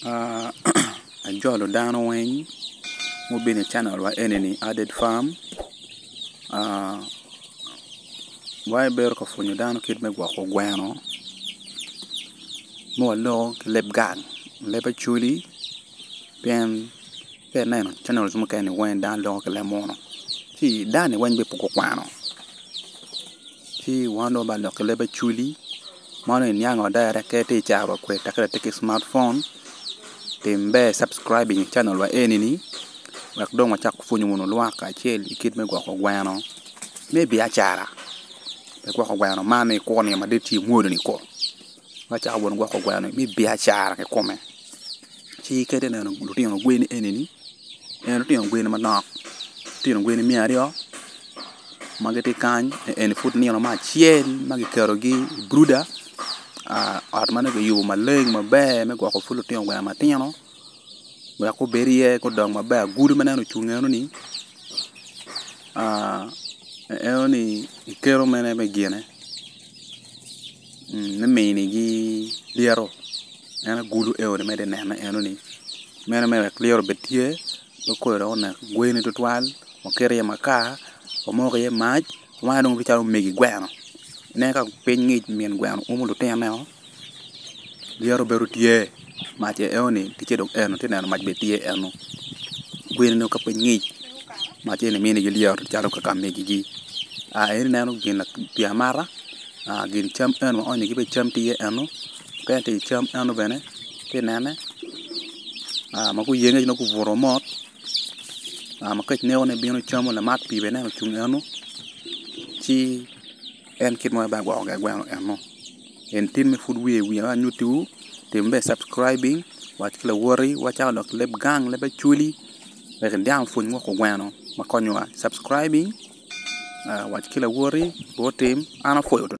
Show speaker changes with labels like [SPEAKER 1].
[SPEAKER 1] Ajolo dano weng mubino i canelwa eni aded farm wan wabedo ka pwonyo dano kit me gwoko gweno ma waloko ki leb gang leb acholi pien ka ineno canel mukene weng dano loko ki leb munu ci dano weng bene pe gukwano ci wan dong wabedo ka lok ki leb acholi ma nongo iniango direct ka itye i caro wa kwede teke itye ki cmart phone tim ber i cabcraibing i canelwa eni wek dong wacak pwonyo wunu lwak kacel i kit me gwoko gweno me biacara pe gwoko gweno man ma ikuro nino madit ci imwodo-ni ko wacako wunu gwoko gweno me biacara kikome ci ka itye ka neno lutino gweni eni-ni en lutino gweni manok lutino gweni miya aryo ma gitye kany eni pud nino me acel ma kiketogi i bruda ot ma nongo kiyubo maleng maber me gwoko pud lutino gweno matino wek gubed iye gudong maber agulu ma ineno ocung enoni enoni kiketo mere me gine me minigi lyeto en agulu enoni ma itye ka nenone enoni meno me wek lyeto obed tye pe koyo dok onek gweni tutwal waketo iye makar wamoko iye mac wange dong bedo calo omegi gweno inen ka piny ngic min gweno umo lutinoneo lyeto bedo tye mac enoni tye dong eno itye ka neno mac bene tye eno gweni nongo ka piny ngic mac eni minigi lyeto calo kaka megigi en ineno gin pii amata gin cam eno aonyo ki cam tye iye eno mukene tye i cam eno bene itye ka nene ma guyenge nongo gubuto mot ma kec nekone bino camo lamat pii bene ineno ocung eno ci en kit ma wabino gwoko kwede gweno eno en tin ma pud wiye wiye ma anyutiwu tim bene cabcraibing wac ki lawoti wacako lok leb gang leb acholi wek iniang pwony gwoko gweno ma konyowa cabcraibing wac ki lawoti bene otim an apwoyo tutwal.